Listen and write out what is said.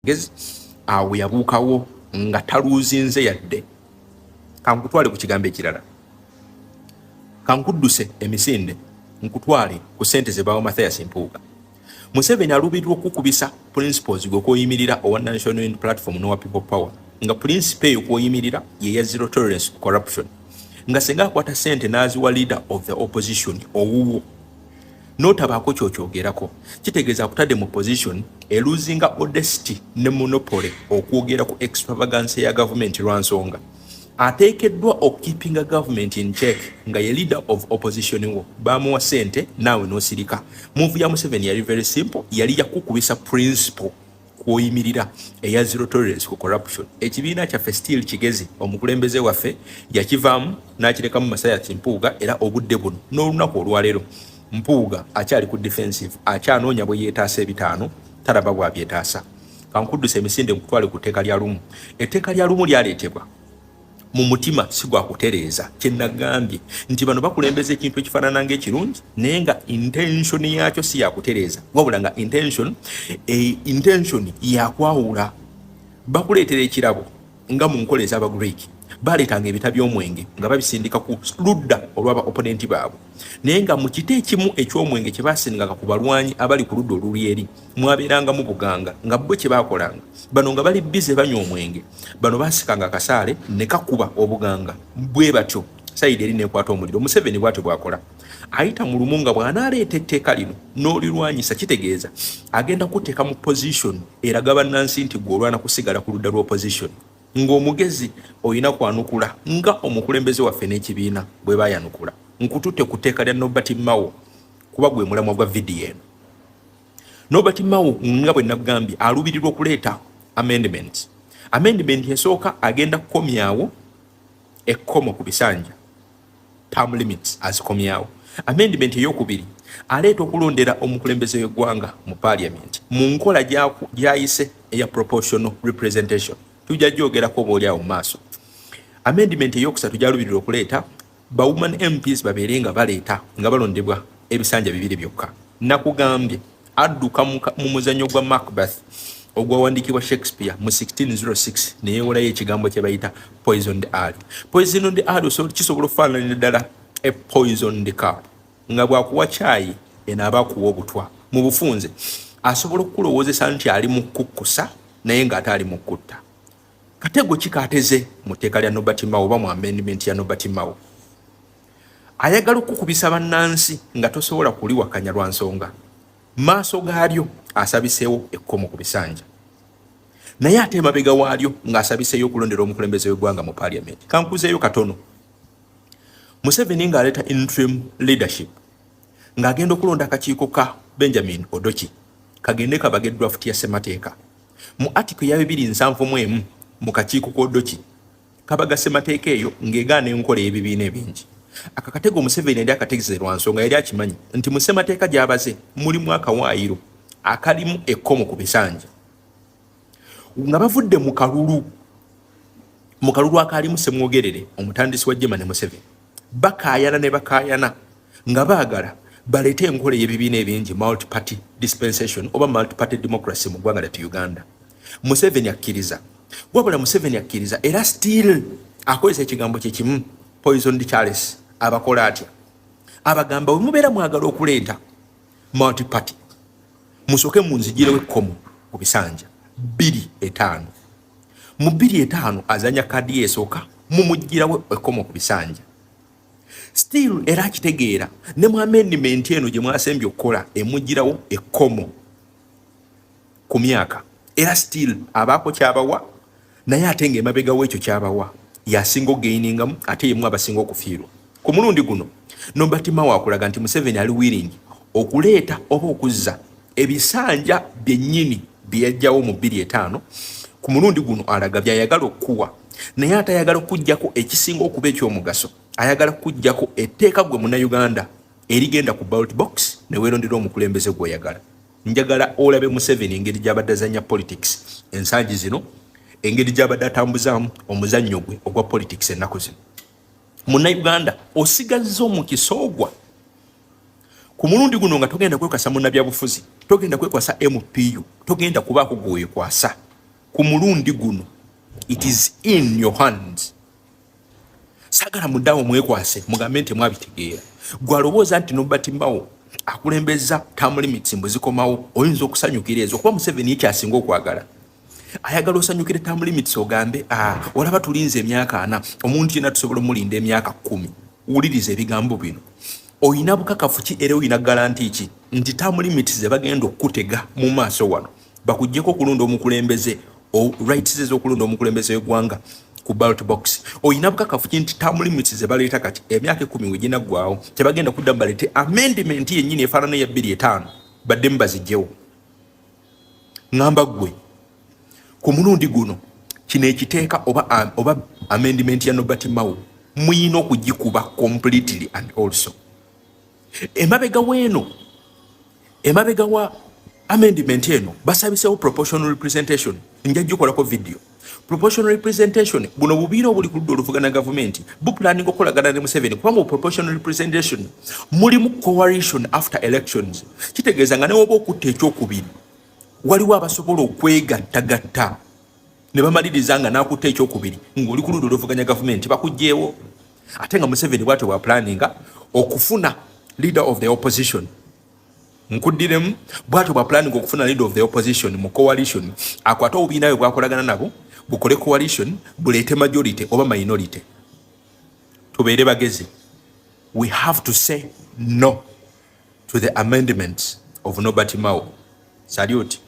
Magezi awo yabuukawo nga taluuzinze yadde. Kankutwale ku kigambo ekirala, kankudduse emisinde, nkutwale ku ssente ze bawa Mathias Mpuuga. Museveni aluubirirwa okukubisa principles gwe kwoyimirira owa National Unity Platform n'owa People Power, nga principle eyo kwoyimirira ye ya zero tolerance ku corruption, nga senga akwata ssente n'aziwa leader of the opposition owuwo n'otabaako kyokyogerako, kitegeeza akutadde mu position eluzinga audacity ne monopoly okwogera ku extravagance ya gavumenti, lwa nsonga ateekeddwa okukeepinga government in check nga ye leader of opposition wo bamuwa ssente naawe n'osirika. Move ya Museveni yali very simple, yali yakukubisa principle kwoyimirira eya zero tolerance ku corruption. Ekibiina kyaffe still kigezi, omukulembeze waffe yakivaamu n'akirekamu Mathias Mpuuga, era obudde buno n'olunaku olwaleero Mpuuga akyali ku defensive, akyanoonya bwe yeetaasa ebitaano, talaba bwabyetaasa. Kankuddusa emisinde, nkutwale ku tteeka lya Lumu. Etteeka lya Lumu lyaleetebwa mu mutima si gwa kutereeza. Kyenagambye nti bano bakulembeza ekintu ekifaanana ng'ekirungi, naye nga intention yakyo si yakutereeza, wabula nga intention yakwawula. Bakuleetera ekirabo nga mu nkola ez'Abagreek baleetanga ebita by'omwenge nga babisindika ku ludda olw'aba opponent baabwe, naye nga mu kiti ekimu eky'omwenge kye basindikanga ku balwanyi abali ku ludda oluli eri mwabeerangamu buganga. Nga bo kye baakolanga, bano nga bali busy banywa omwenge, bano baasikanga akasaale ne kakuba obuganga bwe batyo side eri nekwata omuliro. Museveni bwatyo bwakola, ayita mu Lumu nga bw'anaaleeta etteeka lino n'olirwanyisa, kitegeeza agenda kuteeka mu position eraga bannansi nti gwe olwana kusigala ku ludda lw'opposition. Ng'omugezi olina kwanukula nga omukulembeze waffe n'ekibiina bwe bayanukula. Nkututte ku tteeka lya Norbert Mao, kuba gwe mulamwa gwa vidiyo eno. Norbert Mao, nga bwe nagambye, aluubirirwa okuleeta amendment. Amendment esooka, agenda kukomyawo ekkomo ku bisanja, term limits azikomyawo. Amendment eyokubiri, aleeta okulondera omukulembeze w'eggwanga mu parliament mu nkola gyayise eya proportional representation, tujja gyogerako oba oliawo mu maaso. Amendment eyokusatu gyalubirira okuleeta, ba woman MPs babeere nga baleeta nga balondebwa ebisanja bibiri byokka. Nakugambye adduka mu muzannyo gwa Macbeth ogwawandiikibwa Shakespeare mu 1606, neyewolayo ekigambo kye bayita poisoned ale. Poisoned ale kisobola okufaananira ddala a poisoned cup, nga bwakuwa kyayi eno aba akuwa obutwa. Mu bufunze asobola okukulowoozesa nti ali mu kukkusa, naye ng'ate ali mu kutta. Katego kikaateze mu tteeka lya Norbert Mao oba mu amendment ya Norbert Mao, ayagala okukubisa bannansi nga tosobola kuliwakanya, lwa nsonga maaso gaalyo asabiseewo ekkomo ku bisanja, naye ate emabega waalyo ng'asabiseeyo okulondera omukulembeze w'eggwanga mu parliament. Kankuzeeyo katono. Museveni ng'aleeta interim leadership, ng'agenda okulonda akakiiko ka Benjamin Odoki kagende kabage draft ya ssemateeka, mu article ya 271 mu kakiiko k'Odoki kabaga ssemateeka eyo ng'egaana enkola ey'ebibiina ebingi. Akakatego Museveni yali akategese lwa nsonga yali akimanyi nti mu ssemateeka gy'abaze mulimu akawaayiro akalimu ekkomo ku bisanja. Nga bavudde mu kalulu akaalimu Semwogerere, omutandisi wa JEEMA, ne Museveni, bakaayana ne bakaayana nga baagala baleete enkola ey'ebibiina ebingi, multiparty dispensation oba multiparty democracy, mu ggwanga lyattu Uganda. Museveni akkiriza, wabula Museveni akkiriza era still akozesa ekigambo kyekimu, poisoned chalice. Abakola atya? Abagamba, bwe mubeera mwagala okuleeta multiparty, musooke munzigirewo ekkomo ku bisanja 2.5. Mu 2.5 azanya kaadi esooka, mumugirawo ekkomo ku bisanja. Still era akitegeera ne mu amendment eno gye mwasembye okukola emugirawo ekkomo ku myaka, era still abaako kyabawa, naye ate ng'emabega w'ekyo kyabawa yasinga okugainingamu, ate yemu abasinga okufiirwa. Ku mulundi guno Norbert Mao akulaga nti Museveni ali willing okuleeta oba okuzza ebisanja byennyini bye yajjawo mu 2.5. Ku mulundi guno alaga byayagala okukuwa, naye ate ayagala okugjako ekisinga okuba ekyomugaso, ayagala kugjako etteeka gwe Munnayuganda erigenda ku ballot box neweerondera omukulembeze gw'oyagala. Njagala olabe Museveni engeri gy'abadde azanya politics ensangi zino, engeri gy'abadde atambuzaamu omuzannyo gwe ogwa politics ennaku zino. Munnayuganda, osigazza omukisa ogwa ku mulundi guno nga togenda kwekwasa munnabyabufuzi, togenda kwekwasa MPU, togenda kubaako gwewekwasa. Ku mulundi guno it is in your hands. Saagala muddawo mwekwase mugambe nti mwabitegeera. Gwalowooza nti Norbert Mao akulembeza term limits mbu zikomawo, oyinza okusanyukira ezo, kuba Museveni yekyasinga okwagala. Ayagala osanyukire term limits, ogambe, "Ah, olaba tulinze emyaka 40, omuntu yenna tusobola omulinda emyaka 10." Wuliriza ebigambo bino. Oyina bukakafu ki era oyina guarantee ki nti term limits ze bagenda okukutega mu maaso wano bakuggyeko okulonda omukulembeze, rights ez'okulonda omukulembeze w'eggwanga ku ballot box? Oyina bukakafu ki nti term limits ze baleeta kati, emyaka 10 we ginaggwawo, tebagenda kuddamu baleete amendment yennyini efaanana eya 2005, baddemu bazigyewo? Ŋŋamba ggwe, ku mulundi guno kino ekiteeka oba amendment ya Norbert Mao muyina okugikuba completely. And also emabega weeno, emabega wa amendment eno, basabisewo proportional representation. Nja gikolako video. Proportional representation, buno bubiina obuli ku ludda oluvugana gavumenti buplanning okukolagana ne Museveni, kuba mu proportional representation mulimu coalition after elections. Kitegeeza nga newoba okutta ekyokubiri, waliwo abasobola okwegattagatta ne bamaliriza nga nakutta ekyokubiri ng'oli ku ludda oluvuganya gavumenti, bakugjeewo. Ate nga Museveni bwatyo bwaplanninga okufuna leader of the opposition. Nkuddiremu, bwatyo bwaplanninga okufuna leader of the opposition mu coalition. Akwate obubiina bwe bwakolagana nabo, bukole coalition, buleete majority oba minority. Tubeere bagezi. We have to say no to the amendments of Norbert Mao. Salute.